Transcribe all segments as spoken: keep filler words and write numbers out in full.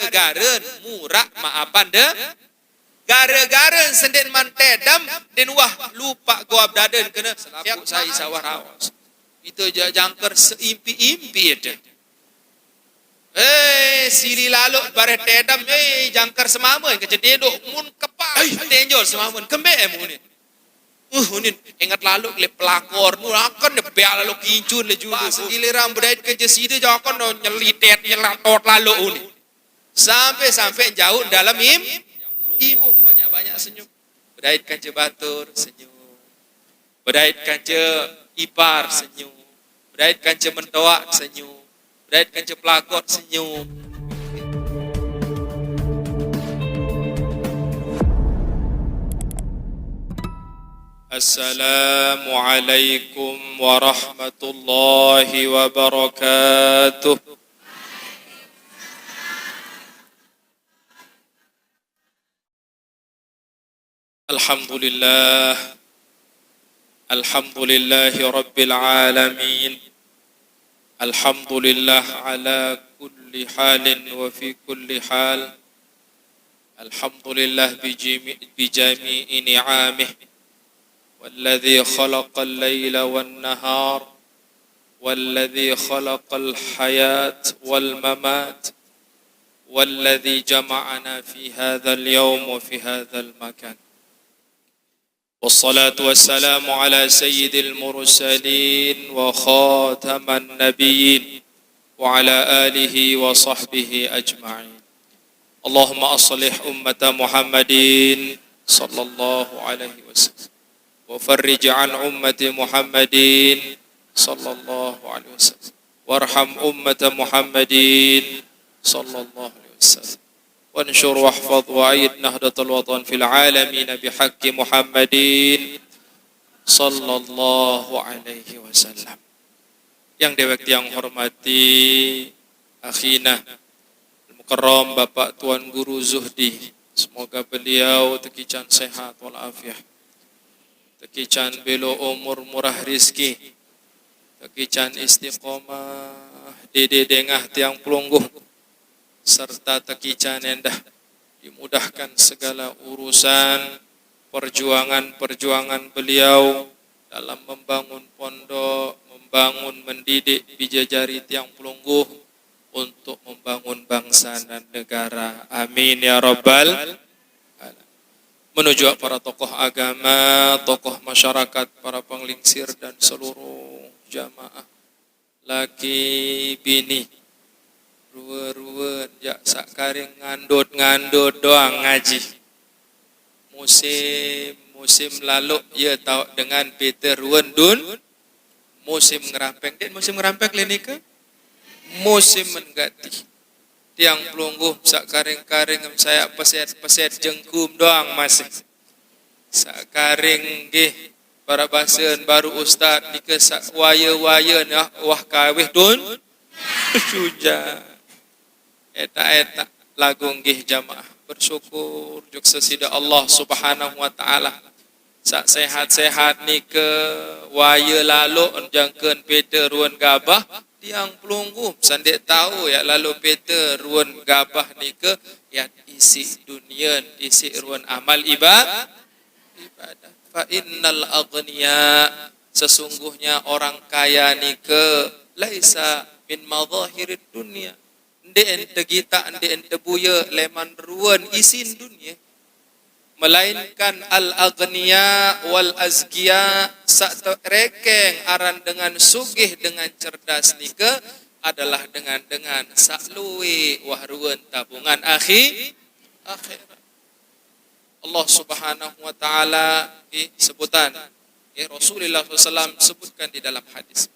gara-gara murak maapan de. Gara-gara sendin man tedam, din wah lupa goab daden kena selaput sai sawah raos. Itu ja jangkar seimpi-impi ada. Eh, sili lalu bareh tedam, eh, jangkar semamen, kece dedok, mun kepai, tenjol semamen, kembe munin. Uh, unin, ingat lalu le pelakor, nu akan ne bea lalu kincun le julu. Pas giliran bedait kece sida, jakan no nyelitet, nyelatot lalu unin. Sampai-sampai jauh dalam im, im, banyak-banyak senyum. Bedait kance batur, senyum. Bedait kance ipar, senyum. Bedait kance mentoak, senyum. Bedait kance pelakot, senyum. Assalamualaikum warahmatullahi wabarakatuh. الحمد لله. الحمد لله رب العالمين. الحمد لله على كل حال وفي كل حال. الحمد لله بجميع، بجميع نعمه. والذي خلق الليل والنهار. والذي خلق الحياة والممات. والذي جمعنا في هذا اليوم وفي هذا المكان. والصلاة والسلام على سيد المرسلين وخاتم النبيين وعلى آله وصحبه أجمعين. اللهم أصلح أمة محمد صلى الله عليه وسلم. وفرج عن أمة محمد صلى الله عليه وسلم. وارحم أمة محمد صلى الله عليه وسلم. وانشر واحفظ وأيد نهضة الوطن في العالمين بحق محمد صلى الله عليه وسلم. Yang dewek tiang hormati, akhina Al-Mukarram Bapak Tuan Guru Zuhdi. Semoga beliau tekican sehat walafiat. Tekican belo umur, murah rizki. Tekican istiqomah, dede dengah tiang pelungguh. Serta tekican endah dimudahkan segala urusan perjuangan-perjuangan beliau dalam membangun pondok, membangun, mendidik, bijajari tiang pelungguh untuk membangun bangsa dan negara. Amin ya rabbal alamin. Menuju para tokoh agama, tokoh masyarakat, para penglingsir dan seluruh jamaah. Laki bini, rua-rua, jak sak karing ngandut-ngandut doang ngaji. Musim, musim lalu, ya, tau dengan Peter Ruendun, musim ngerampek. Dek, musim ngerampek le nika? Musim menggati. Tiang pelungguh sak karing-karing, saya peset-peset jengkum doang masih. Sak karing nggih, para basen baru ustaz nika sak waya-waya nah wah kawih tun. Suja. Eta-eta lagu nggih jamaah. Bersyukur juk sesida Allah Subhanahu wa taala. Sak sehat-sehat nika waya lalu jangken Peter Ruendun gabah, tiang pelungguh sandik tau ya lalu Peter Ruendun gabah nika ya isi dunia, isi ruan amal iba-, ibadah. Fa innal aghnia, sesungguhnya orang kaya nika, laisa min madhahirid dunya. Ndeq ente gitak, ndeq ente buye leman ruan isin dunia. Melainkan al aghnia wal azkia, sak terekeng aran dengan sugih, dengan cerdas nika adalah dengan-dengan sak luwe wah ruan tabungan akhi-, akhirat. Allah Subhanahu wa taala, nggih, sebutan, nggih, Rasulullah sallallahu alaihi wasallam sebutkan di dalam hadis.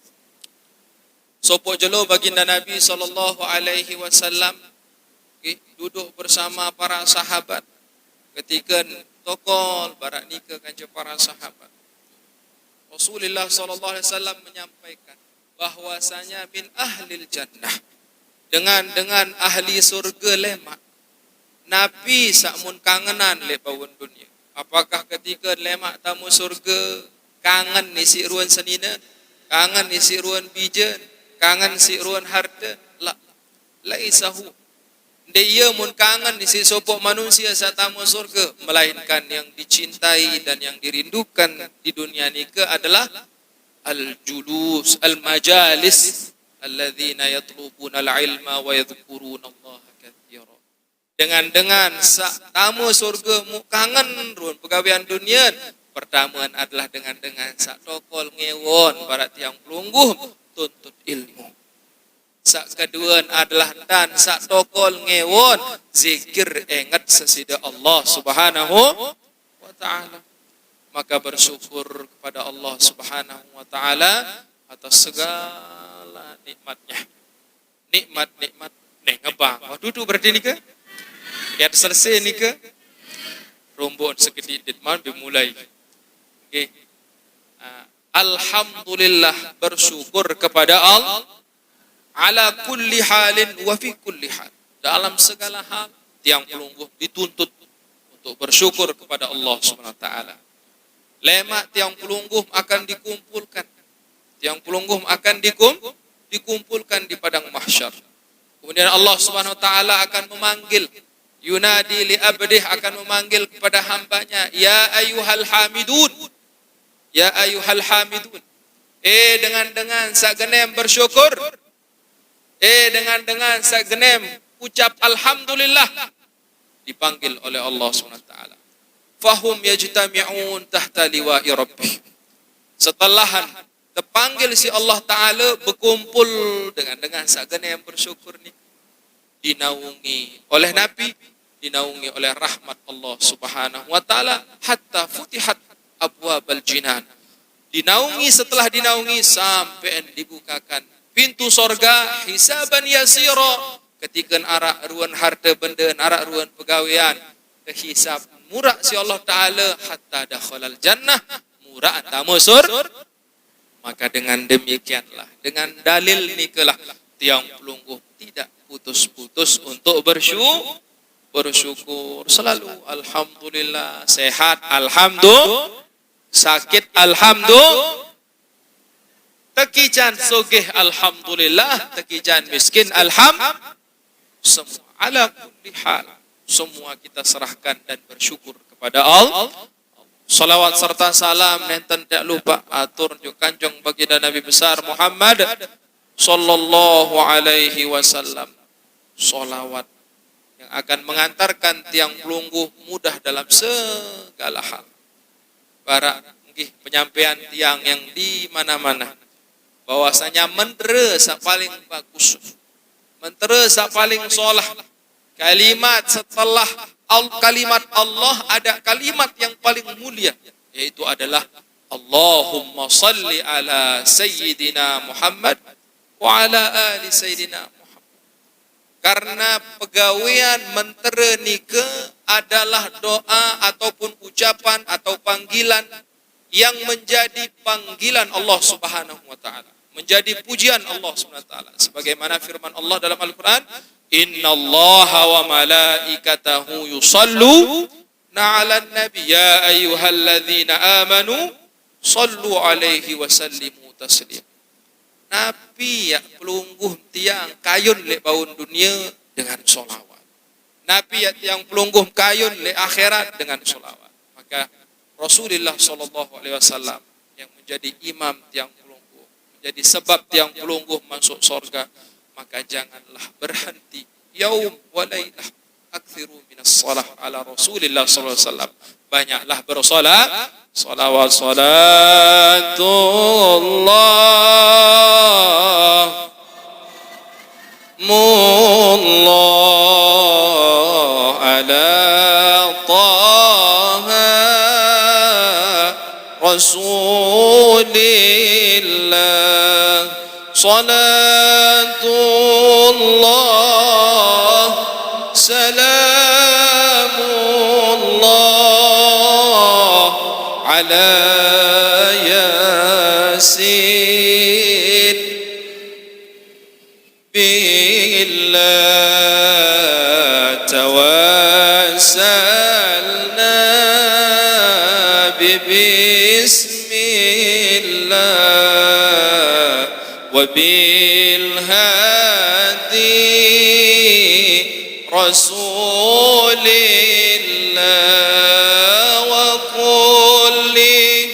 Sopoq jelo baginda Nabi sallallahu alaihi wasallam, nggih, duduk bersama para sahabat. Ketika tokol barak nika kance para sahabat, Rasulullah sallallahu alaihi wasallam menyampaikan bahwasanya min ahlil jannah, dengan, dengan ahli surga lemaq. Nabi saq mun kangenan leq bawon dunie. Apakah ketike lemaq tame surge kangen isiq ruen senine, kangen isiq ruen bije, kangen isiq ruen harte? La. Laisahu. Ndeq ie mun kangen isiq sopoq manusie saq tame sorge, melainkan yang dicintai dan yang dirindukan di dunia nike adalah al-julus, al-majalis, alladzina yatlubunal ilma wa yadzkurunallaha katsira. Dengan-dengan saq tame sorge muq kangen ruen pegawean dunie, pertamen adalah dengan-dengan saq tokol ngewon baraq tiang pelungguh tuntut ilmu. Saq keduen adalah entan saq tokol ngewon zikir enget seside Allah Subhanahu wa Ta'ala. Maka bersyukur kepada Allah Subhanahu wa Ta'ala atas segala nikmatnya. Nikmat-nikmat. Neh, ngebang. Wah, duduk berarti nike. Ya, selesai nike. Rombon segedit man bimulai. Oke. Ah, Alhamdulillah, bersyukur kepada Allah ala kulli halin wa fi kulli hal. Dalam segala hal, tiang pelungguh dituntut untuk bersyukur kepada Allah Subhanahu wa Ta'ala. Lemaq tiang pelungguh akan dikumpulkan. Tiang pelungguh akan dikum-, dikumpulkan di padang mahsyar. Kemudian Allah Subhanahu wa Ta'ala akan memanggil, yunadi li abdih, akan memanggil kepada hambanya, "Ya ayyuhal hamidun, ya ayyuhal hamidun." Eh, dengan-dengan saq genem bersyukur. Eh, dengan-dengan saq genem ucap alhamdulillah, dipanggil oleh Allah Subhanahu wa Ta'ala. Fahum yajtami'un tahta liwa'i rabbih. Setelahan tepanggil siq Allah Ta'ala, bekumpul dengan-dengan saq genem bersyukur nike, dinaungi oleh napi? Dinaungi oleh rahmat Allah Subhanahu wa Ta'ala, hatta futihat abwabal jinan. Dinaungi, setelah dinaungi, sampean dibukakan pintu sorga, hisaban yasira, ketiken araq ruen harte bende, araq ruen pegawean, tehisab muraq siq Allah Ta'ala, hatta dakhalal jannah, muraq tame sur-, maka dengan demikianlah, dengan dalil nikelah tiang pelungguh tidak putus-putus untuk bersyu-, bersyukur selalu. Alhamdulillah, sehat, alhamdulillah, sakit, alhamdulillah, tekican sugih, alhamdulillah, tekican miskin, alham-, semua, ala kulli hal, semua kita serahkan dan bersyukur kepada Allah. Salawat serta salam nenten tiang lupaq atur juk Kanjeng Baginda Nabi Besar Muhammad sallallahu alaihi wasallam. Salawat yang akan mengantarkan tiang pelungguh mudah dalam segala hal. Baraq nggih penyampaian tiang yang di mana-mana, bahwasanya mentere saq paling bagus, mentere saq paling solah, kalimat setelah al-, kalimat Allah, ada kalimat yang paling mulia, yaitu adalah Allahumma salli ala Sayyidina Muhammad wa ala ali Sayyidina Muhammad. Karena pegawean mentere nike adalah doa ataupun ucapan atau panggilan yang menjadi panggilan Allah Subhanahu wa Ta'ala, menjadi pujian Allah Subhanahu wa Ta'ala. Sebagaimana firman Allah dalam Al-Quran, "Innallaha wa malaikatahu yusalluna 'alan nabi, ya ayyuhalladzina amanu sallu 'alaihi wa sallimu taslim." Napi yaq pelungguh tiang kayun leq baun dunie dengan solawat? Napi yaq tiang pelungguh kayun leq akhirat dengan solawat? Maka Rasulullah sallallahu alaihi wasallam yang menjadi imam tiang pelungguh, menjadi sebab tiang pelungguh masuk sorga, maka janganlah berhenti yaum wa lailah. Aktsiru minas shalah ala Rasulillah sallallahu alaihi wasallam. Banyaklah bersolat, salawat, salatullah mullah ala taha rasulillah. Salatullah, salamullah ala Yasin. Billah tawassalna bi bismillah. وبالهادي رسول الله وقل لي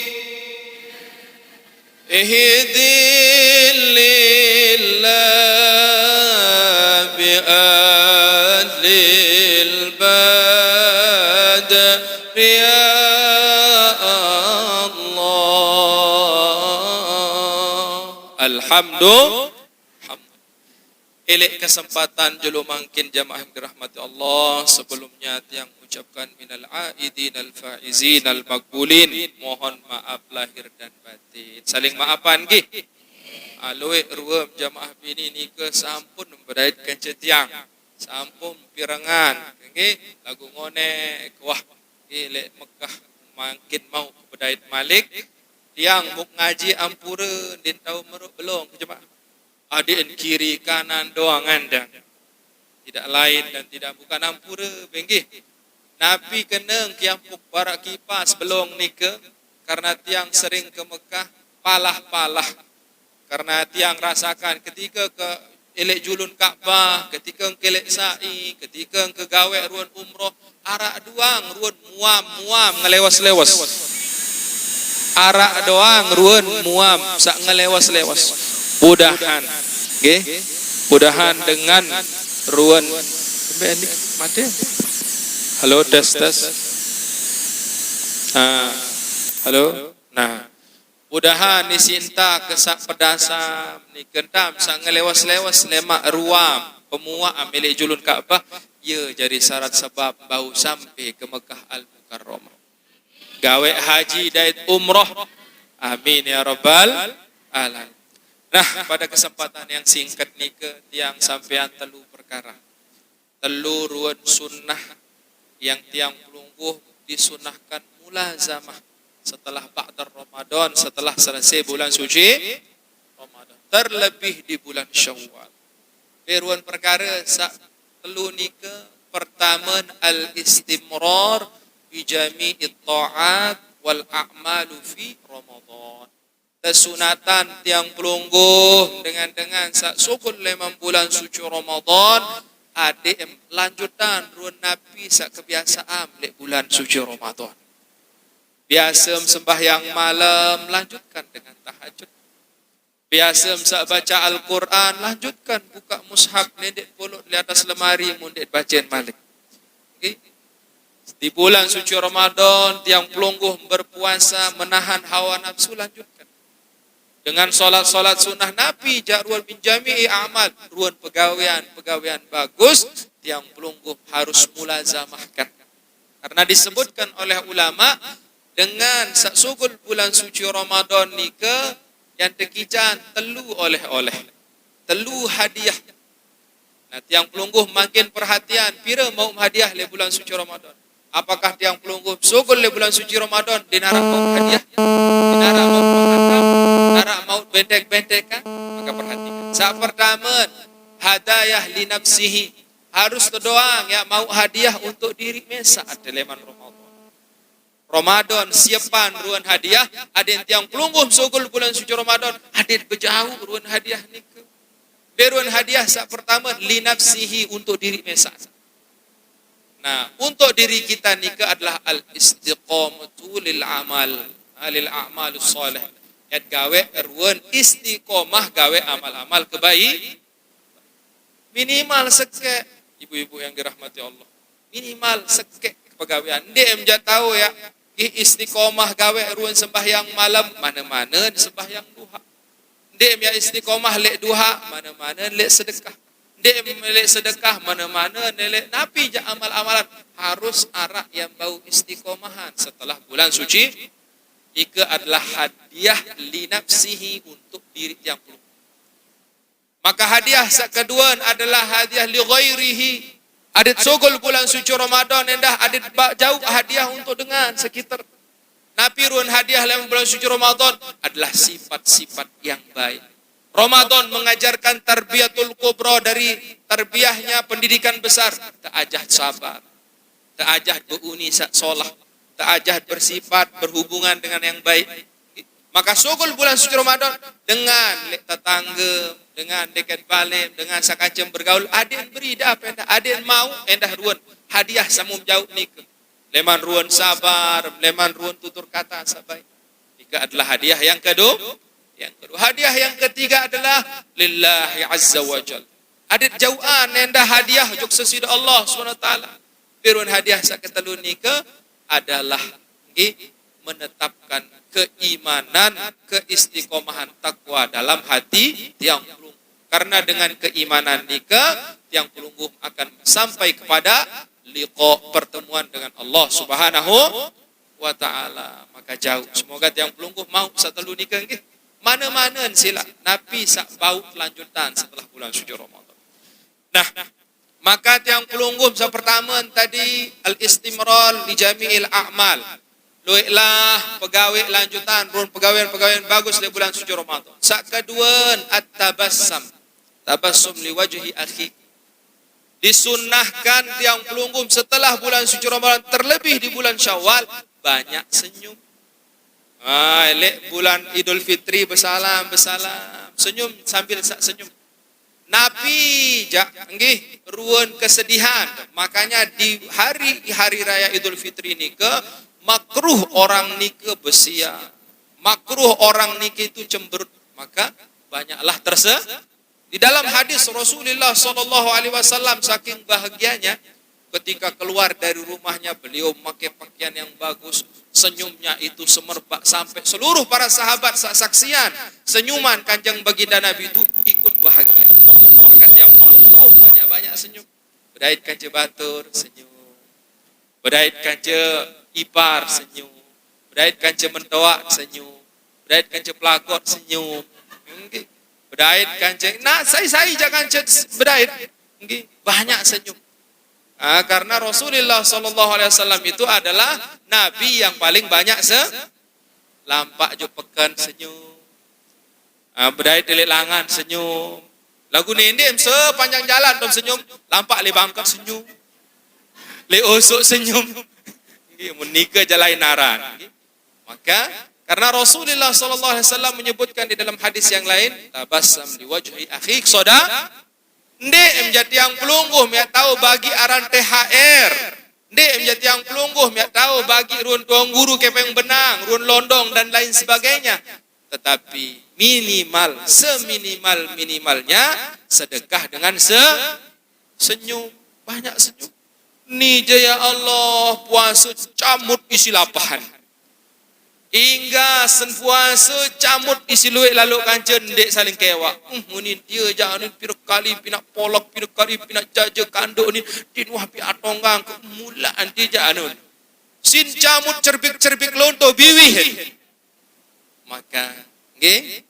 اهدني لله بأهل البدر يا الله. الحمد. Elek kesempatan julu mangkin jamaah yang dirahmati Allah, sebelumnya tiang ucapkan minal aidin al faizin al maqbulin, mohon maaf lahir dan batin. Saling maafan gih. Alui ruem jamaah bini nike sampun bedait kance tiang. Sampun pirengan. Nggih, lagu ngonek wah. Nggih, lek Mekah mangkin mau bedait malik. Tiang muk ngaji ampura, ndin tau meruk belong ke jemaah. Adin kiri kanan doang andang. Tidak lain dan tidak bukan ampura, benggih. Napi keneng kiampuk barak kipas belong nike, karena tiang sering ke Mekah, palah-palah. Karena tiang rasakan ketika ke elek julun Ka'bah, ketika ke elek sa'i, ketika ke gawe ruan umroh, arak doang ruan muam-muam ngelewas-lewas. Arak doang ruan muam sak ngelewas-lewas. Mudahan, nggih. Mudahan dengan ruan. Sampai ni mati. Halo, tes, tes. Ah, halo. Nah, mudahan isi entah kesak pedasam ni kentam sak ngelewas-lewas lemak ruam pemuak amilik julun Ka'bah, ya jadi syarat sebab bau sampai ke Mekah Al Mukarramah. Gawe haji dait umroh. Amin ya rabbal alamin. Nah, pada kesempatan yang singkat nike tiang sampean telu perkara. Telu ruan sunnah yang tiang pelungguh disunahkan mulazamah setelah ba'da Ramadan, setelah selesai bulan suci Ramadan, terlebih di bulan Syawal. Ruan perkara sak telu nike, pertama al istimrar bi jami'it ta'at wal a'malu fi Ramadan. Kesunatan tiang pelungguh dengan-dengan sak sukul lemam bulan suci Ramadan, adem lanjutan ruan napi sak kebiasaan lek bulan suci Ramadan. Biasa sembahyang malam, lanjutkan dengan tahajud. Biasa sak baca Al-Quran, lanjutkan buka mushaf, nendek polok di atas lemari, mundek bacaan malik. Okey? Di bulan suci Ramadan, tiang pelungguh berpuasa, menahan hawa nafsu, lanjutkan. Dengan solat-solat sunnah napi jak ruan min jami'i amal, ruan pegawean-pegawean bagus, tiang pelungguh harus mulazamahkan. Karena disebutkan oleh ulama, dengan sak sugul bulan suci Ramadan nike yang tekican telu oleh-oleh. Telu hadiah. Nah, tiang pelungguh makin perhatian, pira mau hadiah le bulan suci Ramadan. Apakah tiang pelungguh sugul le bulan suci Ramadan, dinarak mau hadiah, dinarak mau penghantam, dinarak mau bentek-bentekan, maka perhatikan. Sak pertama, hadayah li nafsihi. Harus tedoang ya mau hadiah untuk diri mesa ada leman Ramadan. Ramadan siapan ruan hadiah, adin tiang pelungguh sugul bulan suci Ramadan, adin bejauh ruan hadiah nike. Beruan hadiah sak pertama, li nafsihi, untuk diri mesa. Nah, untuk diri kita nike adalah al istiqamatu lil amal, lil amalus saleh. Yat gawe ruan istiqomah gawe amal-amal kebaik. Minimal sekek, ibu-ibu yang dirahmati Allah. Minimal sekek kepegawaian. Ndik em ja tahu ya, gih istiqomah gawe ruan sembahyang malam, mana-mana sembahyang duha. Ndik em ya istiqomah lek duha, mana-mana lek sedekah. Ndik em lek sedekah, mana-mana lek napi ja amal-amalan. Harus arak yang bau istiqomahan setelah bulan suci. Ike adalah hadiah li nafsihi, untuk diri tiang pelungguh. Maka hadiah sak kedua adalah hadiah li ghairihi. Adit sugul bulan suci Ramadan endah adit ba-, jauh hadiah untuk dengan sekitar. Napi ruan hadiah dalam bulan suci Ramadan adalah sifat-sifat yang baik. Ramadan mengajarkan tarbiyatul kubra, dari tarbiyahnya pendidikan besar. Teajah sabar. Teajah beuni sak solah. Teajah bersifat berhubungan dengan yang baik. Maka sogol bulan suci Ramadan, dengan leq tetangga, dengan deket bale, dengan saq kancem bergaul, adeqn beri, dah, ape endah, adeqn mauq endah ruen hadiah saq muq jauq nike. Leman ruen sabar, leman ruen tutur kata saq baik. Nike adalah hadiah yang kedua. Yang kedua, hadiah yang ketiga adalah lillahi azza wa jal. Adeqn jauqan endah hadiah ojok side Allah subhanahu wa taala. Pirun hadiah saq ketelu nike adalah, nggih, menetapkan keimanan, keistiqomahan, takwa dalam hati tiang pelungguh. Karena dengan keimanan nike, tiang pelungguh akan sampai kepada liqa, pertemuan dengan Allah Subhanahu wa taala. Maka jauq. Semoga tiang pelungguh mauq saq telu nike, nggih. Mane-mane silaq, napi saq bau lanjutan setelah bulan suci Ramadan. Nah, maka tiang pelungguh saq pertame tadi, al-istimrar li jami'il a'mal. Lueqlah pegawe lanjutan, ruen pegawean-pegawean bagus leq bulan suci Ramadan. Saq keduen, at-tabassam. Tabassum li wajhi akhi. Disunnahkan tiang pelungguh setelah bulan suci Ramadan, terlebih di bulan Syawal, banyak senyum. Ah, leq bulan Idul Fitri besalam, besalam. Senyum sambil saq senyum. Napi jaq, nggih, ruen kesedihan. Makanya di hari, hari raya Idul Fitri nike, makruh orang nike besiaq. Makruh orang nike itu cemberut. Maka banyaklah terse-, di dalam hadis Rasulullah sallallahu alaihi wasallam, saking bahagianya, ketika keluar dari rumahnya, beliau memakai pakaian yang bagus, senyumnya itu semerbak sampai seluruh para sahabat sa-, saksian senyuman Kanjeng Baginda Nabi itu, ikut bahagia. Maka tiang pelungguh banyak-banyak senyum. Bedait kance batur, senyum. Bedait kance ipar, senyum. Bedait kance mentoaq, senyum. Bedait kance pelakot, senyum. Nggih. Bedait kance, nah, sai-sai jaq kance bedait. Nggih, banyak senyum. Ah, karena Rasulullah sallallahu alaihi wasallam itu adalah nabi yang paling banyak se-, lampaq ojok peken, senyum. Ah, bedait leq langan, senyum. Laguq ndeq, sepanjang jalan dom senyum, lampaq leq bangket, senyum. Leq osoq, senyum. Nggih, mun nike jaq lain aran. Nggih. Maka, karena Rasulullah sallallahu alaihi wasallam menyebutkan di dalam hadis yang lain, "Tabassam li wajhi akhik soda." Ndeq, menjadi tiang pelungguh miaq tao bagi aran T H R. Ndeq, menjadi tiang pelungguh miaq tao bagi ruen tuan guru kepeng benang, ruen londong, dan lain sebagainya. Tetapi minimal, seminimal-minimalnya, sedekah dengan se-, senyum. Banyak senyum. Nije ya Allah, puase camut isi lapahan. Ingga sen puase camut isi lueq laloq kance ndeq saling kewaq. Uh, munin tie jaq anin pire kali pinaq polek, pire kali pinaq jaje kandoq nin, tin wah piaq tonggang ke mulaq antie jaq anun. Sin camut cerbik-cerbik lonto biwih. Maka, nggih,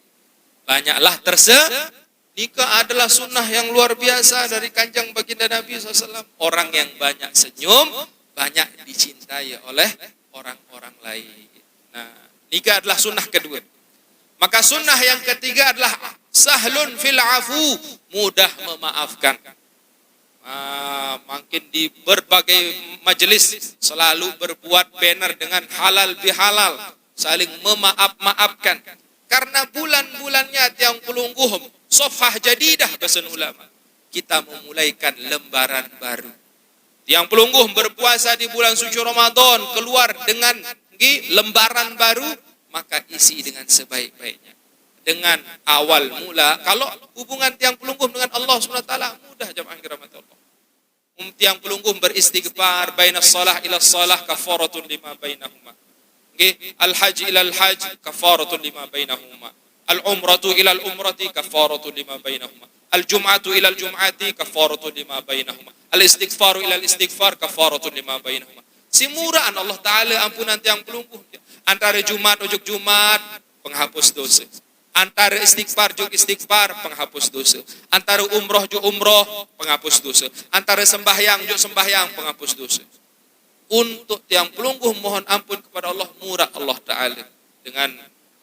banyaklah terse-, Nike adalah sunnah yang luar biasa dari Kanjeng Baginda Nabi sallallahu alaihi wasallam. Orang yang banyak senyum, banyak dicintai oleh orang-orang lain. Nah, nike adalah sunnah kedua. Maka sunnah yang ketiga adalah sahlun fil afu, mudah memaafkan. Ah, mungkin di berbagai majelis selalu berbuat banner dengan halal bihalal, saling memaaf-maafkan. Karena bulan-bulannya tiang pelungguh, sofhah jadidah basen ulama. Kita memulaikan lembaran baru. Tiang pelungguh berpuasa di bulan suci Ramadan, keluar dengan, nggih, lembaran baru, maka isi dengan sebaik-baiknya. Dengan awal mula, kalau hubungan tiang pelungguh dengan Allah Subhanahu wa taala, mudah, jamaah yang dirahmati Allah. Um, tiang pelungguh beristighfar, bainas shalah ila shalah kafaratun lima bainahuma. Nggih, al hajj ilal hajj kafaratun lima bainahuma. Al umratu ilal umrati kafaratun lima bainahuma. Al jum'atu ilal jum'ati kafaratun lima bainahuma. Al istighfaru ilal istighfar kafaratun lima bainahuma. Simuraqn Allah Taala ampunan tiang pelungguh. Antare Jumat ojok Jumat, penghapus dosa. Antare istighfar juk istighfar, penghapus dosa. Antare umroh juk umroh, penghapus dosa. Antare sembahyang juk sembahyang, penghapus dosa. Untuk tiang pelungguh mohon ampun kepada Allah, muraq Allah Taala dengan,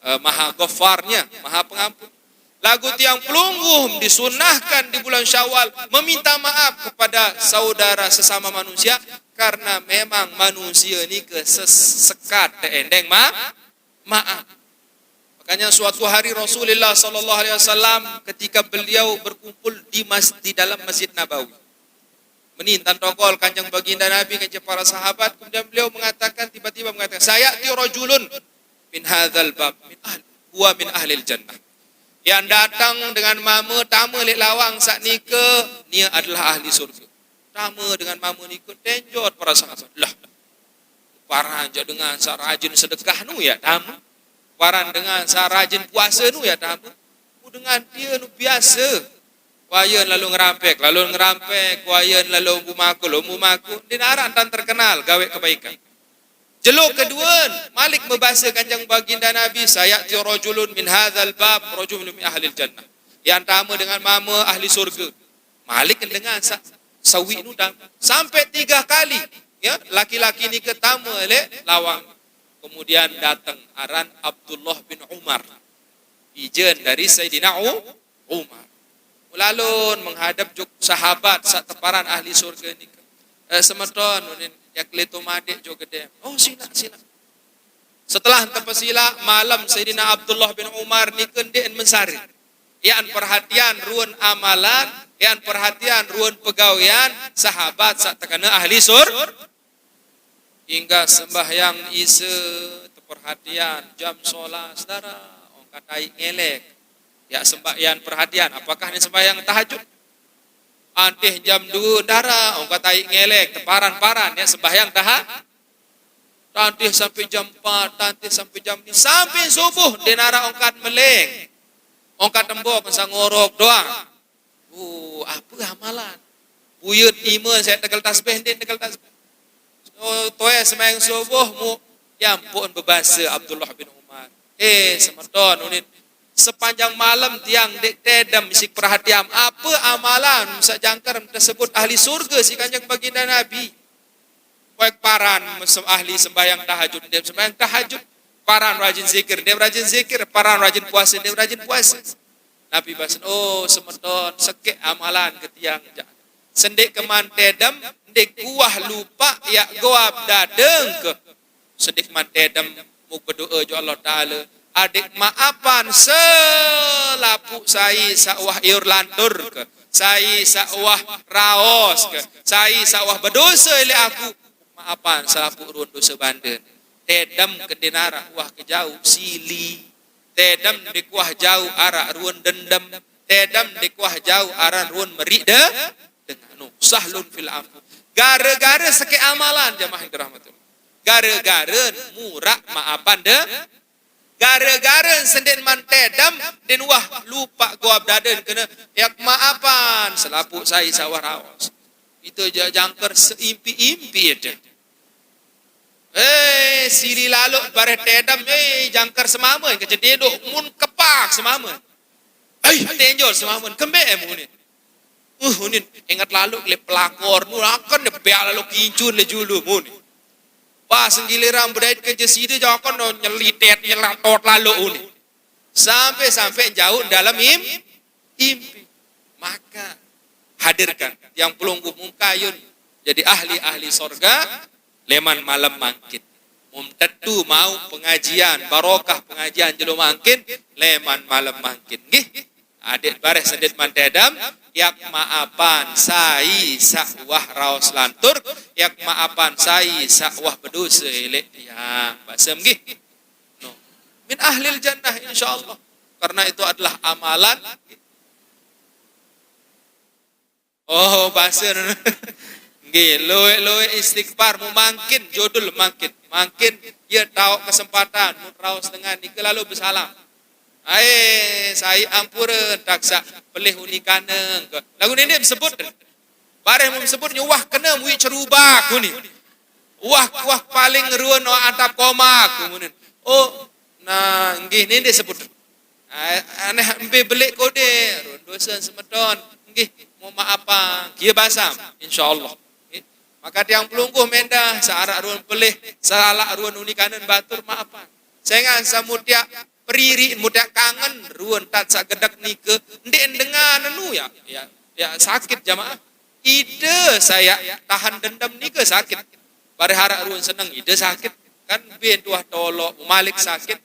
eh, Maha Ghafarnya, Maha Pengampun. Laguq tiang pelungguh disunnahkan di bulan Syawal meminta maaf kepada saudara sesama manusia, karena memang manusia nike ses-, sekat teendeng ma-, maaf. Makanya suatu hari Rasulullah sallallahu alaihi wasallam ketika beliau berkumpul di mas-, di dalam Masjid Nabawi. Menintan tokol Kanjeng Baginda Nabi, kanjeng para sahabat, kemudian beliau mengatakan, tiba-tiba mengatakan, "Sayati rajulun min hadzal bab, min ahli, huwa min ahlil jannah." Yang datang dengan mama tama lek lawang sak nika, nia adalah ahli surga. Tama dengan mama nika, tenjot para sahabat. Lah, paran ja dengan sak rajin sedekah nu ya tama. Paran dengan sak rajin puasa nu ya tama. Ku dengan dia nu biasa. Wayan lalu ngerampek, lalu ngerampek, wayan lalu umbu maku, lalu umbu maku. Di narak tan terkenal gawe kebaikan. Jelo kedua, malik mebasa Kanjeng Baginda Nabi, "Sayati rajulun min hadzal bab, rajulun min ahlil jannah." Yang tama dengan mama ahli surga. Malik dengan sa-, sawi nu tama. Sampai tiga kali, ya, laki-laki ni ketama lek lawang. Kemudian datang aran Abdullah bin Umar. Ijen dari Sayyidina U-, Umar. Ulalun menghadap juk sahabat sak teparan ahli surga ni. "Eh, semeton, unin, ya kelito madik juk gede." "Oh, sila, sila." Setelah tepesila, malam Sayyidina Abdullah bin Umar ni kendek mensari. Yan perhatian ruan amalan, yan perhatian ruan pegawian sahabat sak tekena ahli sur. Hingga sembahyang Isa teperhatian jam solas dara, ongkat ai ngelek. Ya sembahyang perhatian, apakah ni sembahyang tahajud? Antih jam dua dara, ongkat ai ngelek, teparan-paran, ya sembahyang taha-, tantih sampai jam empat, tantih sampai jam ni, sampai subuh, denara ongkat meleng. Ongkat tembok, sangorok doang. Oh, apa amalan? Buyut iman saya tegal tasbih, din tegal tasbih. Oh, toe sembahyang subuh mu, ya ampun, bebasa Abdullah bin Umar. "Eh, semeton, unin, sepanjang malam tiang dek tedem isi perhatian. Apa amalan sak jangkar tersebut ahli surga si Kanjeng Baginda Nabi?" Baik paran sem-, ahli sembahyang tahajud, dia sembahyang tahajud. Paran rajin zikir, dia rajin zikir. Paran rajin puasa, dia rajin puasa. Nabi basen, "Oh, semeton, sekek amalan ke tiang ja. Sendik keman tedem, ndik kuah lupa, ya goab dadeng ke. Sendik keman tedem, muk berdoa jo Allah Ta'ala. Adik maapan selapuq sai sak wah iur lantur ke, sai sak wah raos ke, sai sak wah berdosa ilek aku. Maapan selapuq ruan dosa banden." Tedem ke ndeq naraq wah ke jauq sili. Tedem ndeq wah jauq araq ruan dendem. Tedem ndeq wah jauq aran ruan meriq de-, dengah. Nuh, sahlun fil afu. Gare-gare sekek amalan jamaah yang dirahmati Allah. Gare-gare muraq maapan de-, gare-gare sendeq man tedem, ndeqn wah lupaq goab daden kene, yaq maapan selapuq sai saq wah raos. Ite jaq jangker seimpi-impi ite. Eh, sili laloq bareh tedem, eh, jangker semamen, kecededok, mun kepak semamen. Ai, tenjol semamen, kembeq eh muni. Uh, unin, inget laloq leq pelakor, nu akan ne beak laloq kincun leq julu, muni. Pas giliran bedait ke je side, jakan no nyelitet, nyelatot laloq, uni. Sampai-sampai jauq dalem im-, impi. Maka hadirkan tiang pelungguh mung kayun jadi ahli-ahli sorga leman malem mangkin. Mum tetu mauq pengajian, barokah pengajian jelo mangkin leman malem mangkin. Nggih. Adeq bareh sendeq man tedem, yaq maapan sai saq wah raos lantur, yaq maapan sai saq wah bedose leq tiang. Basem nggih. No. Min ahlil jannah, insyaallah. Karena itu adalah amalan. Oh, base. Nggih, lueq-lueq istighfar, mu mangkin, jodul mangkin. Mangkin, ye taoq kesempatan, mun raos dengan nike lalu besalam. Ae, sai ampure, tak saq pelih uni kaneng. Laguq ndeq mesebut. Bareh mun mesebut nyuwah kene muiq cerubak uni. Wah, wah paling ruen wah antap komak, kemudian. Oh, nah, nggih, ndeq sebut. Ah, aneh mbe beleq kode, ruen dosen semeton. Nggih, mau maaf, nggih basam, insyaallah. Nggih. Maka tiang pelungguh mendah, saq araq ruen pelih, saq araq ruen uni kanen batur, maapan. Sengan samutiak periri, mutiak kangen, ruen tat saq gedek nike, ndeq dengan anu ya, ya, ya sakit jamaah. Ide saya tahan dendam nike sakit. Bareh araq ruen seneng, ide sakit. Kan ben tuah toloq, malik sakit.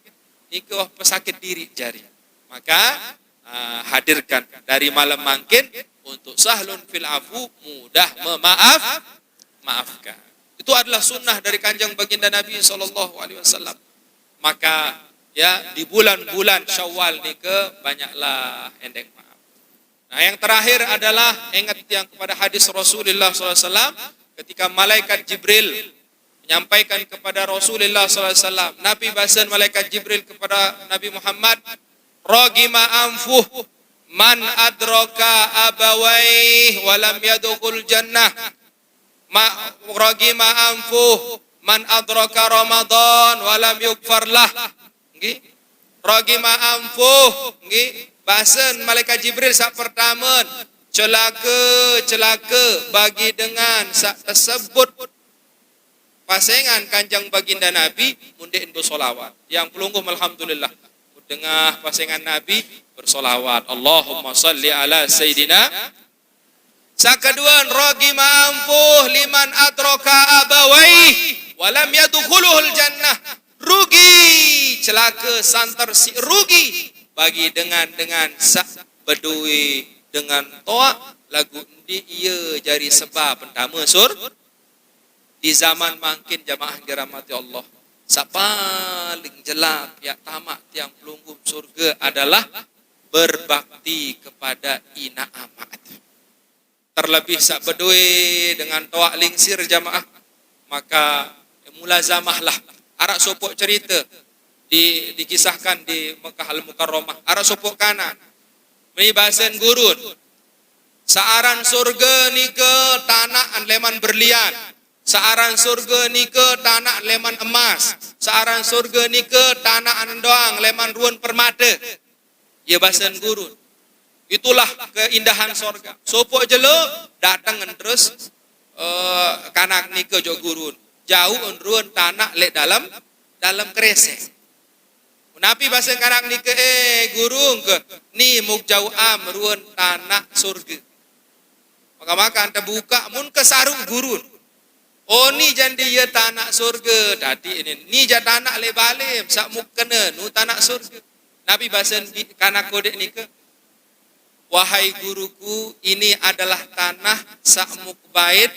Niki wah pesakit diri jari. Maka, ah, hadirkan dari malam mangkin untuk sahlun fil afu, mudah memaaf, maafkan. Itu adalah sunnah dari Kanjeng Baginda Nabi sallallahu alaihi wasallam. Maka, ya, di bulan-bulan Syawal niki banyaklah endeng maaf. Nah, yang terakhir adalah ingat yang kepada hadis Rasulullah sallallahu alaihi wasallam ketika malaikat Jibril menyampaikan kepada Rasulullah sallallahu alaihi wasallam. Nabi basen malaikat Jibril kepada Nabi Muhammad, "Ragima anfuh man adraka abawaih walam yadkhul jannah. Ma ragima anfuh man adraka Ramadan walam yughfar lah." Nggih. "Ragima anfuh," nggih. Basen malaikat Jibril sak pertamen, "Celaka, celaka bagi dengan sak tersebut pasengan Kanjeng Baginda Nabi mun ndeqn bersolawat." Yang pelungguh, alhamdulillah, dengah pasengan Nabi bersolawat. Allahumma salli ala sayyidina. Sakaduan, "Ragima anfuh liman adraka abawaih walam yadkhuluhul jannah." Rugi, celaka, santer si rugi bagi dengan-dengan sak bedoe dengan toaq laguq ndeq ie jari sebab entame sur. Di zaman mangkin, jamaah yang dirahmati Allah, sak paling jelap yaq tamaq tiang pelungguh surge adalah berbakti kepada inaq amaq. Terlebih sak bedoe dengan toaq lingsir, jamaah, maka mulazamahlah. Araq sopoq cerite di, dikisahkan di Mekah Al-Mukarramah. Araq sopoq kanak. Meni basen gurun, "Saq aran surge nike tanaq leman berlian. Saq aran surge nike tanaq leman emas. Saq aran surge nike tanaq doang leman ruen permate." Ie basen gurun. Itulah keindahan sorga. Sopoq jelo dateng terus, eh, kanak nike jok gurun. Jauq ruen tanaq leq dalem, dalem keresek. Napi basen kanak nike, "Eh, guru, engke ni muq jauq am ruen tanaq surge." Maka-maka ante bukaq mun kesaruq gurun. "Oh, ni jandi ie tanaq surge, dadi ini. Ni jaq tanaq leq balem, saq muq kene nu tanaq surge." Napi basen bi-, kanak kodeq nike, "Wahai guruku, ini adalah tanah saq muq bait,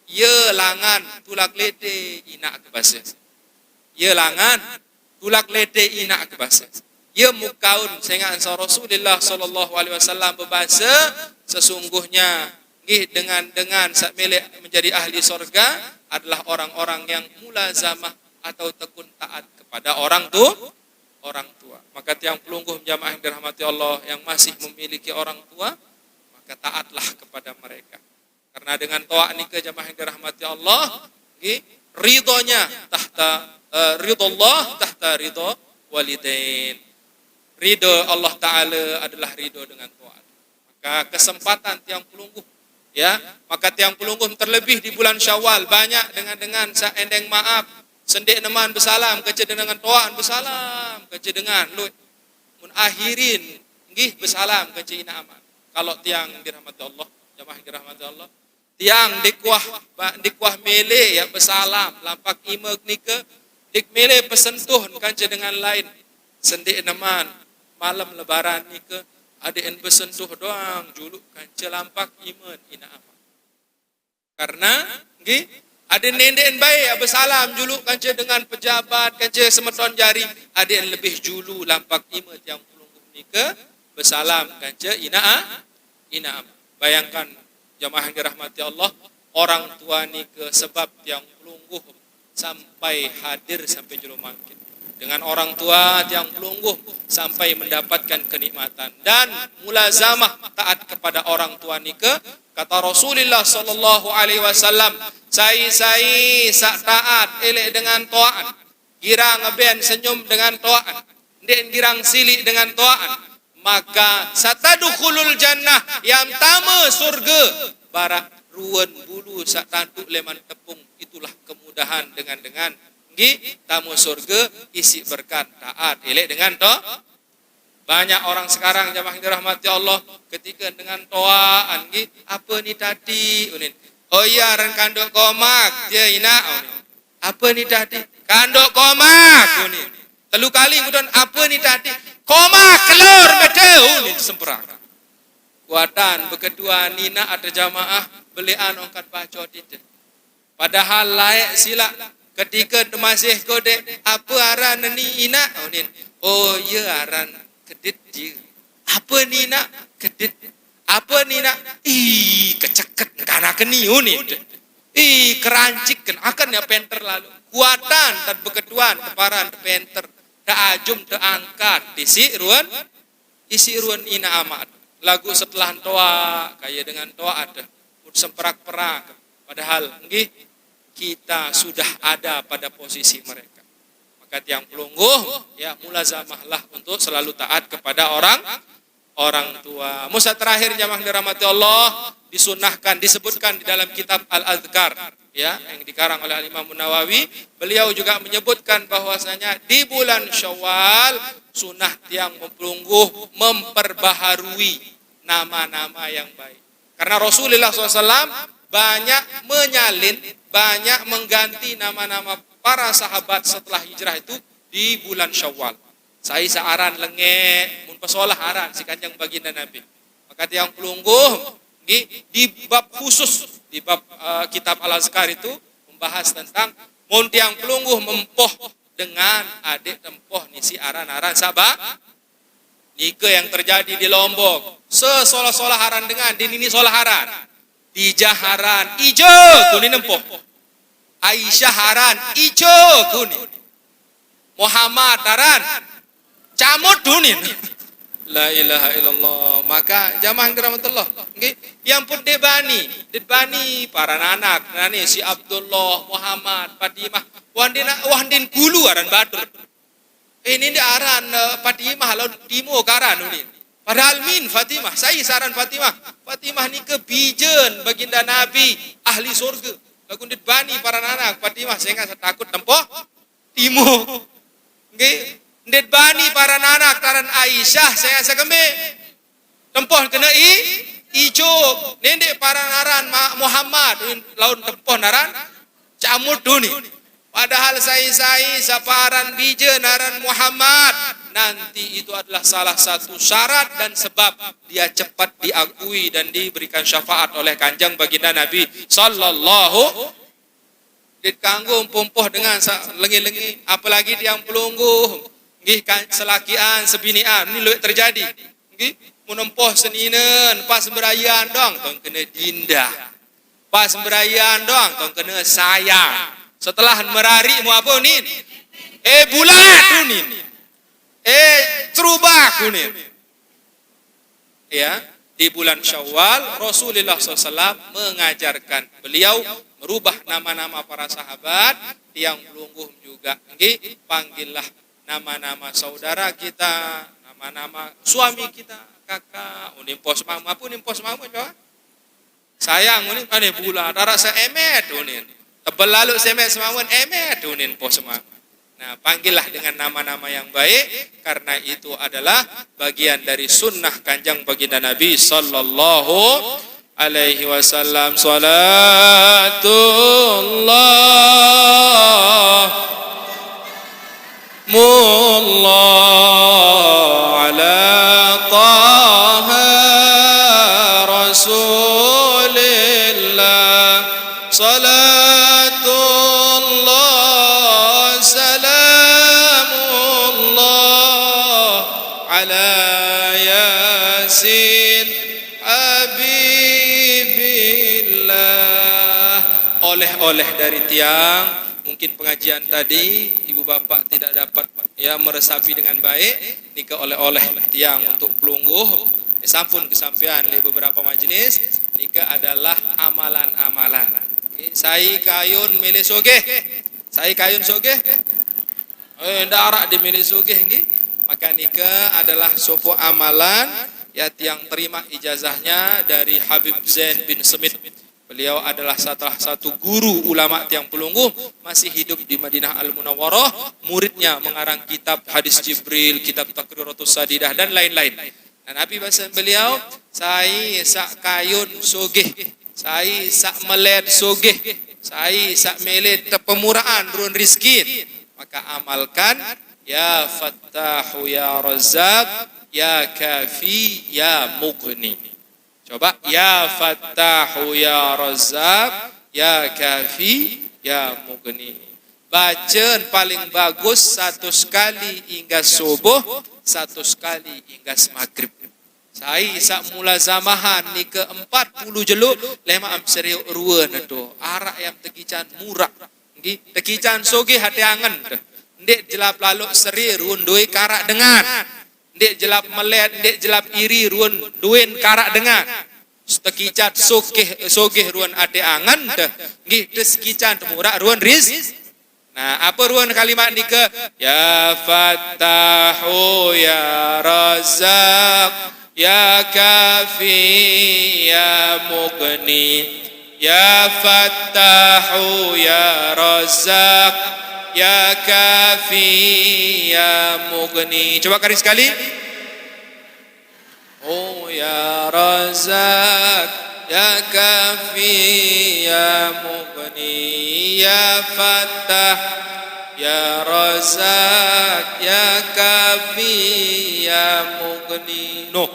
ie langan tulak lede inaq kebase. Ie langan tulak lede inaq kebase. Ie muq kaun sengaq sa Rasulullah sallallahu alaihi wasallam bebase, sesungguhnya nggih dengan-dengan saq mele menjadi ahli sorga adalah orang-orang yang mulazamah atau tekun taat kepada orang tu-, orang tua." Maka tiang pelungguh jamaah yang dirahmati Allah yang masih memiliki orang tua, maka taatlah kepada mereka. Karena dengan toaq nike, jamaah yang dirahmati Allah, nggih, ridhonya tahta, eh, ridho Allah tahta ridho walidain. Ridho Allah Ta'ala adalah ridho dengan toaq. Maka kesempatan tiang pelungguh, ya, maka tiang pelungguh terlebih di bulan Syawal, banyak dengan-dengan saq endeng maaf, sendeq neman besalam kance dengan toaq, besalam kance dengan lueq. Mun akhirin, nggih, besalam kance inaq amaq. Kalau tiang dirahmati Allah, jamaah dirahmati Allah, tiang ndeq wah, ba-, ndeq wah mele yaq besalam lampaq ime nike, ndeq mele pesentuh kance dengan lain. Sendeq neman malem Lebaran nike, adeqn besentuh doang juluq kance lampaq ime inaq amaq. Karena, nggih, adeqn ndeqn bae besalam juluq kance dengan pejabat, kance semeton jari, adeqn lebih julu lampaq ime tiang pelungguh nike besalam kance inaq a-, inaq amaq. Bayangkan, jamaah yang dirahmati Allah, orang tua nike sebab tiang pelungguh sampai hadir sampai jelo mangkin. Dengan orang tua tiang pelungguh sampai mendapatkan kenikmatan dan mulazamah taat kepada orang tua nike. Kata Rasulullah sallallahu alaihi wasallam, "Sai-sai saq taat eleq dengan toaqn, girang ngeben senyum dengan toaqn, ndeqn girang siliq dengan toaqn, maka satadkhulul jannah, yam tame surge baraq ruen bulu saq tantuq leman tepung, itulah kemudahan dengan-dengan, nggih, tame surge isiq berkat taat eleq dengan to-." Banyak orang sekarang, jamaah yang dirahmati Allah, ketika dengan toaqn, nggih, "Ape ni tadi?" unin. "Oh iya, ren kandoq komak, tie inaq," unin. "Ape ni tadi?" "Kandoq komak," unin. Telu kali ngudon, "Apa ni tadi?" "Koma kelor mete," unin semperak. Kuatan beketuan nina atau jamaah belean ongkat bacot ite. Padahal laek silak ketika masih kodek, "Apa aran ni ina?" Unin, "Oh, iya aran kedit dia." "Apa ni ina?" "Kedit." "Apa ni ina?" "Ih, keceket kana keni," unin. "Ih, kerancik kan akan ya penter lalu." Kuatan tad beketuan teparan penter, tak ajum tak angkat, isi ruan, isi ruan ina amat. Lagu setelah toa, kaya dengan toa ada. Mut semperak-perak. Padahal, nggih, kita sudah ada pada posisi mereka. Maka tiang pelungguh, ya, mulazamahlah untuk selalu taat kepada orang orang tua. Musa terakhir, jamaah dirahmati Allah, disunahkan, disebutkan di dalam kitab Al-Azkar, ya, yang dikarang oleh Al-Imam Nawawi. Beliau juga menyebutkan bahwasanya di bulan Syawal sunah tiang mempelungguh memperbaharui nama-nama yang baik. Karena Rasulullah sallallahu alaihi wasallam banyak menyalin, banyak mengganti nama-nama para sahabat setelah hijrah itu di bulan Syawal. Sai saaran lenge, mun pesolah aran si Kanjeng Baginda Nabi. Maka tiang pelungguh, nggih, di bab khusus, di bab, eh, kitab Al-Azkar itu membahas tentang mun tiang pelungguh mempoh dengan adik tempoh nisi aran-aran saba. Nika yang terjadi di Lombok. Sesolah-solah aran dengan, di nini solah aran. Dijah aran, ijo kunin empoh. Aisyah aran, ijo kunin. Muhammad aran, camut dunin. La ilaha illallah. Maka jamaah dirahmatullah. Nggih, yang pun debani, debani para anak, nani si Abdullah, Muhammad, Fatimah. Wandin, wandin gulu aran batur. Ini di aran, eh, Fatimah lawan Timo karan unin. Padahal min Fatimah, sai saran Fatimah. Fatimah ni kebijen baginda Nabi, ahli surga. Lagu ndet bani para anak Fatimah sehingga setakut tempoh Timo. Nggih, ndet bani para anak taran Aisyah sehingga sekembe tempoh kena i, ijo. Nende para naran Muhammad, lawan tempoh naran camut duni. Padahal sai-sai saparan bija naran Muhammad, nanti itu adalah salah satu syarat dan sebab dia cepat diakui dan diberikan syafaat oleh Kanjeng Baginda Nabi sallallahu. Dit kanggo pumpuh dengan lengi-lengi, apalagi tiang pelungguh, nggih, selakian sebinian, ini luwih terjadi. Nggih, menempuh seninen, pas berayan dong, tong kena dinda. Pas berayan dong, tong kena sayang. Setelah merari mau apa unin? Eh, bulat unin. Eh, cerubak unin. Ya, di bulan Syawal Rasulullah sallallahu alaihi wasallam mengajarkan, beliau merubah nama-nama para sahabat, tiang pelungguh juga. Nggih, panggillah nama-nama saudara kita, nama-nama suami kita, kakak, unin pos mama, apa unin pos mama coba? Sayang unin, aneh bula, rara seemet unin. Tebel lalu seemet semamun, emet unin pos mama. Nah, panggillah dengan nama-nama yang baik, karena itu adalah bagian dari sunnah Kanjeng Baginda Nabi sallallahu alaihi wasallam. Salatullah mullah ala taha rasulillah. Salatullah salamullah ala yasin habibillah. Oleh-oleh dari tiang, mungkin pengajian tadi ibu bapak tidak dapat, ya, meresapi dengan baik, nika oleh-oleh tiang untuk pelungguh. Ya, sampun kesampaian di beberapa majelis, nika adalah amalan-amalan. Oke, sai kayun milih sogeh. Sai kayun sogeh. Eh, ndak arak dimilih sogeh nggih. Maka nika adalah sopo amalan ya tiang terima ijazahnya dari Habib Zain bin Semit. Beliau adalah salah satu guru ulama tiang pelungguh, masih hidup di Madinah Al Munawwarah. Muridnya mengarang kitab Hadis Jibril, kitab Taqriratus Sadidah, dan lain-lain. Dan Nabi bahasa beliau, sai sak kayun sogeh, sai sak melet sogeh, sai sak melet tepemuraan run rizkin. Maka amalkan Ya Fattahu ya Razzaq, ya Kafi ya Mughni. Coba, ya Fattahu ya Razzaq, ya Kafi ya Mughni. Bacaan paling bagus satu sekali inggas subuh, satu sekali inggas maghrib. Sai sak mulazamahan nike empat puluh jelo, lema am seriuk ruen do. Arak yam tekican murak. Nggih, tekican sugih ate angen deh. Ndeq jelap laluk seri ruen doe karak dengan. Ndeq jelap melet, ndeq jelap iri ruen doen karak dengan. Tekican sugih, sugih ruen ate angen deh. Nggih, tekican temurak ruen riz. Nah, apa ruen kalimat nike? Ya Fattahu ya Razzaq ya Kafi ya Mughni. Ya Fattahu ya Razzaq ya Kafi ya Mughni. Coba kali sekali. Oh ya Razzaq ya Kafi ya Mughni ya Fattah ya Razzaq ya Kafi ya Mughni. Noh,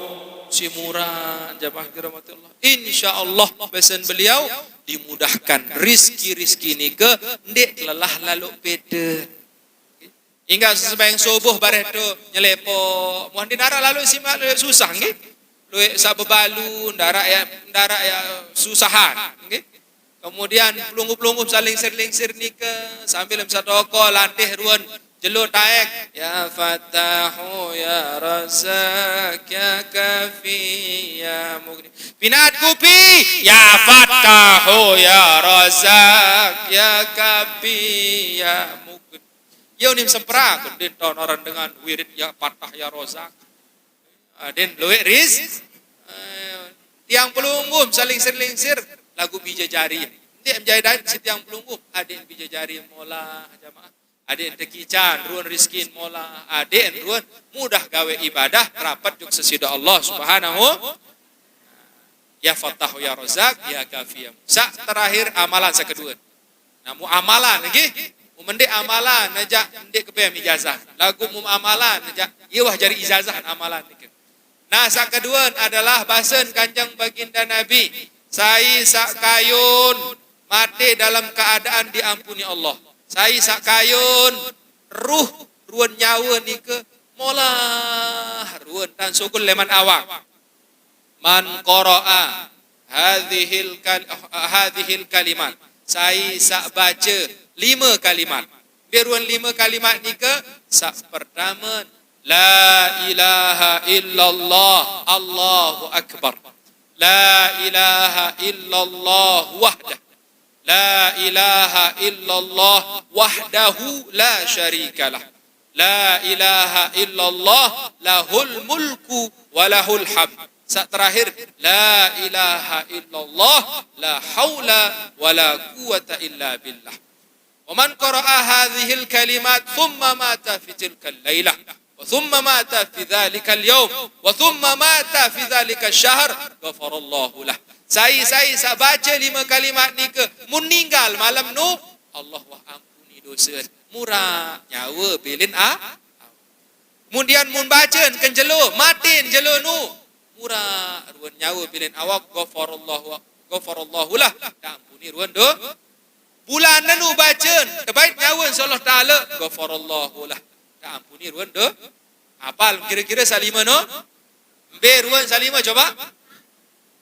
si murah jamaah kiramatullah. Insya Allah pesan beliau dimudahkan rizki-rizki nike ndeq lelah laluk pede. Inggas sembahyang subuh bareh tu nyelepo. Muah ndeq narak laluk simak lueq susah nggih. Lueq saq bebalu, ndarak ya, ndarak ya susahan nggih. Kemudian pelungguh-pelungguh saling sir-lingsir nike sambil em satoko lantih ruen jelo taek. Ya Fattahu ya Razzaq ya Kafi ya Mughni. Pinat kupi, ya Fattahu ya Razzaq ya Kafi ya Mughni. Ye unim semprak, den tonoran dengan wirid ya Fattah ya Razzaq. Ah, den lueq riz. Eh, tiang pelungguh saling sir-lingsir laguq bije jari. Ndeq menjadi dait si tiang pelungguh, adeqn bije jari molah jamaah. Adeqn tekican ruen rizkin molah, adeqn ruen mudah gawe ibadah rapet juk seside Allah Subhanahu. Ya Fattahu ya Razzaq ya Kafi ya. Saq terakhir amalan saq kedue. Nah, mu amalan nggih. Mu mendeq amalan jaq ndeq kebem ijazah. Laguq mu amalan jaq ye wah jari ijazah amalan nike. Nah, saq keduen adalah basen Kanjeng Baginda Nabi, sai saq kayun mate dalam keadaan diampuni Allah. Sai saq kayun ruh ruen nyawe nike molah ruen tan sugul leman awak. Man qara'a hadzihil kal-, hadzihil kalimat. Sai saq bace lime kalimat. Mbe ruen lime kalimat nike? Saq pertame, la ilaha illallah, Allahu akbar. La ilaha illallah wahdah. La ilaha illallah wahdahu la syarikalah. La ilaha illallah lahul mulku wa lahul hamd. Saq terakhir, la ilaha illallah la haula wa la quwwata illa billah. Wa man qara'a hadzihil kalimat tsumma mata fi tilkal lailah, wa tsumma mata fi dzalikal yaum, wa tsumma mata fi dzalikal syahr, ghafarallahu lah. Sai-sai saq bace lime kalimat nike, mun ninggal malem nu, Allah wah ampuni dose, murak nyawe bilin a. Kemudian mun bacen kenjelo, maten jelo nu, murak ruen nyawe bilin awak, ghafarallahu, ghafarallahu lah, taampuni ruen do. Bulan nenu bacen, tebait nyawe insyaallah taala, ghafarallahu lah, taampuni ruen do. Apal kira-kira saq lime no? Mbe ruen saq lime coba?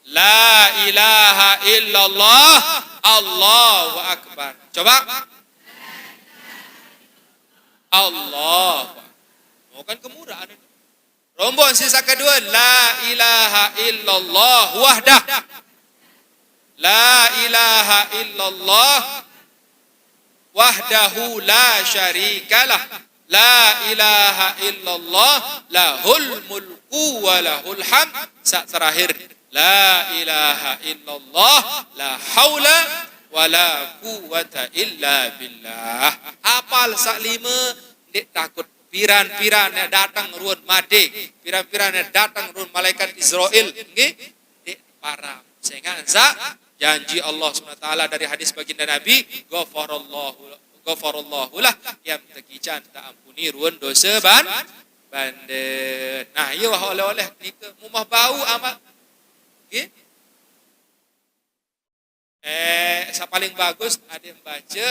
La ilaha illallah, Allahu akbar. Coba? Allahu akbar. Oh, kan kemurahan itu. Rombon sisa kedua, la ilaha illallah wahdah. La ilaha illallah wahdahu la syarikalah. La ilaha illallah lahul mulku wa lahul hamd. Saq terakhir, la ilaha illallah la haula wa la quwwata illa billah. Apal saq lime, ndeq takut piran-piran yang dateng ruen mate, piran-piran yang dateng ruen malaikat Israel, nggih, ndeq param. Sengaq saq janji Allah Subhanahu wa taala dari hadis baginda Nabi, ghafarallahu, ghafarallahu lah, yang tekican taampuni ruun dosa ban-, bandel. Nah, iya wah oleh-oleh nika, mumah bau amal. Nggih. Eh, sa paling bagus ada yang baca,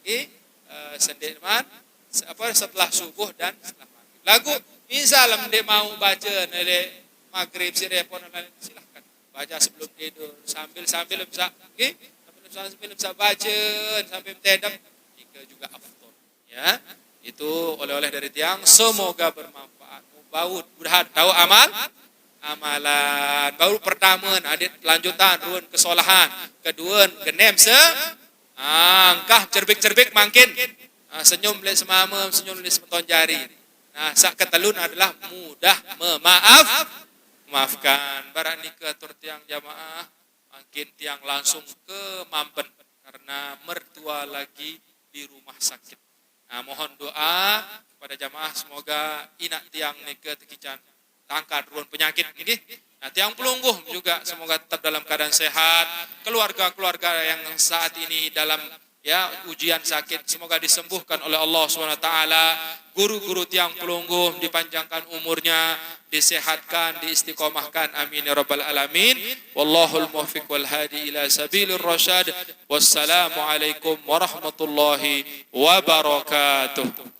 nggih, eh, sendiri man, se-, apa, setelah subuh dan setelah maghrib. Lagu misal ndak mau baca nele maghrib si repon, silahkan baca sebelum tidur, sambil-sambil bisa, nggih, sambil, sambil bisa baca sampai tedem, nika juga afdol. Ya, itu oleh-oleh dari tiang, semoga bermanfaat. Bau, mudahan tahu amal, amalan. Baru pertama, nah, adit lanjutan, ruun kesolahan. Kedua, genem se, ah, angkah cerbik-cerbik mangkin. Ah, senyum lek semama, senyum lek semeton jari. Nah, sak ketelun adalah mudah memaaf, memaafkan. Barang nika tur tiang jamaah, mangkin tiang langsung ke Mamben karena mertua lagi di rumah sakit. Nah, mohon doa kepada jamaah, semoga inak tiang nika tekican tangkat ruun penyakit nggih. Nah, tiang pelungguh juga semoga tetap dalam keadaan sehat. Keluarga-keluarga yang saat ini dalam, ya, ujian sakit, semoga disembuhkan oleh Allah Subhanahu wa taala. Guru-guru tiang pelungguh dipanjangkan umurnya, disehatkan, diistiqomahkan. Amin ya rabbal alamin. Wallahul muwaffiq wal hadi ila sabilir rasyad. Wassalamualaikum warahmatullahi wabarakatuh.